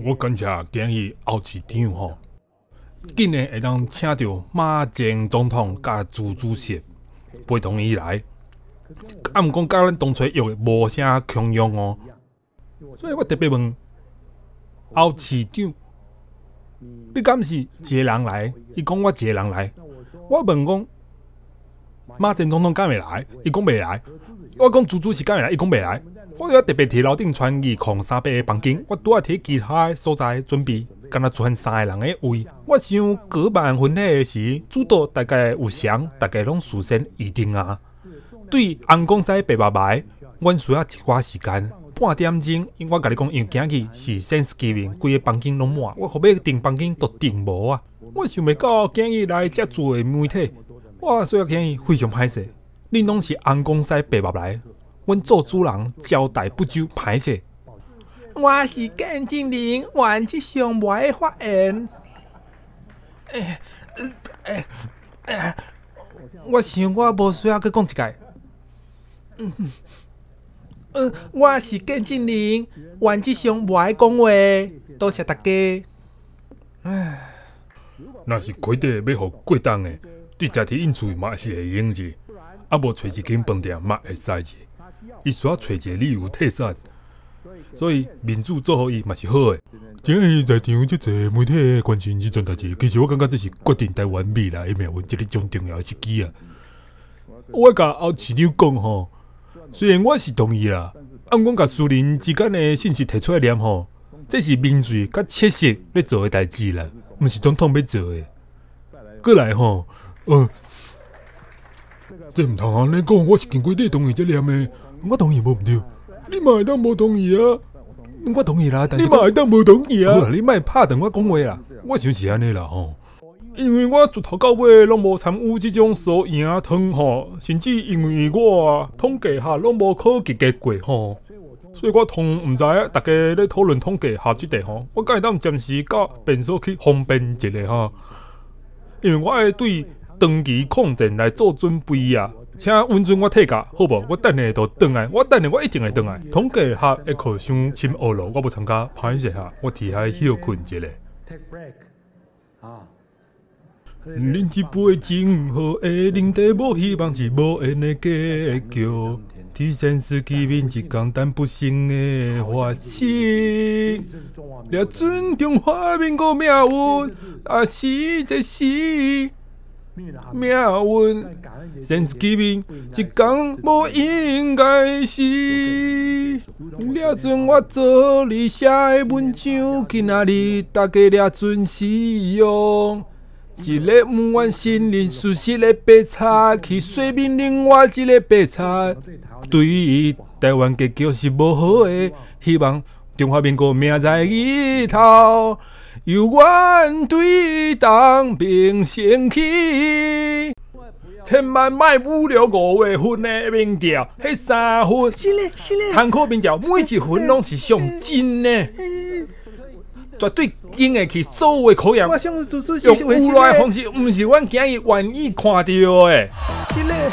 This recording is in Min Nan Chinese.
我感謝今日歐市長吼，竟然會當請著馬前總統佮朱主席陪同伊來，啊，毋過佮咱當初約的無啥共樣哦，所以我特別問歐市長，你敢是一个人來？伊講我一个人來。我問講馬前總統敢會來？伊講袂來。我講朱主席敢會來？伊講袂來。我閣特別佇樓頂傳203八个房間，我拄仔佇其他的所在準備，敢若賰三个人的位。我想舉辦婚禮的時，主桌大概有誰，大家攏事先預定啊。對紅公司白目來，阮需要一寡時間，半點鐘。因為我共你講，因為今日是 Thanksgiving，規个房間攏滿，我欲訂房間都訂無啊。我想袂到今日來遮濟媒體，我所以今日非常歹勢。恁攏是紅公司白目來。阮做主人招待不周，歹勢。我是見證人，原則上無愛發言。欸欸欸，我想我無需要閣講一擺。嗯嗯，我是見證人，原則上無愛講話。多謝大家。唉，若是規定欲予過檔的，直接佇𪜶厝嘛是會用者，啊無揣一間飯店嘛會使者。伊需要揣一個理由退選，所以民主做予伊嘛是好的。今日在場這濟媒體的關心這樁代誌，其實我感覺這是決定台灣未來的命運一個上重要的時機啊！我共歐市長講吼，雖然我是同意啦，啊，毋過共私人之間的信息提出來念吼，這是民粹佮切實咧做的代誌啦，毋是總統欲做的。過來吼，這毋通按呢講，我是經過你同意才念的。我同意無毋對，你嘛會當無同意啊？我同意啦，但是你嘛會當無同意啊？好啦，你莫拍斷我講話啦。我想是按呢啦吼，因為我自頭到尾攏無參與這種輸贏湯吼，甚至因為我統計學攏無考及格過吼，所以我通毋知影大家咧討論統計學這塊吼，我敢會當暫時到便所去方便一下吼，因為我愛對長期抗戰來做準備啊。請允准我退假，好無？我等下就轉來，我等下我一定會轉來。統計學的課傷深奧囉，我無參加，歹勢哈，我佇遐歇睏一下。啉一杯真好的奶茶，無希望是無緣的結局。佇 Thanksgiving 一工，等不幸的發生。掠準中華民國命運，啊是這是。命運，Thanksgiving 一工無應該是。掠準我做你寫的文章，今仔日大家掠準使用。一个毋願承認事實的白賊，去說明另外一个白賊，對台灣結局是無好的。希望中華民國明仔日頭。猶原對當兵升起，千萬莫侮辱5月份的民調，彼三份參考民調，每一份攏是上真的，絕對經得起所有的考驗。用誣賴的方式，毋是阮今日願意看著的。是嘞。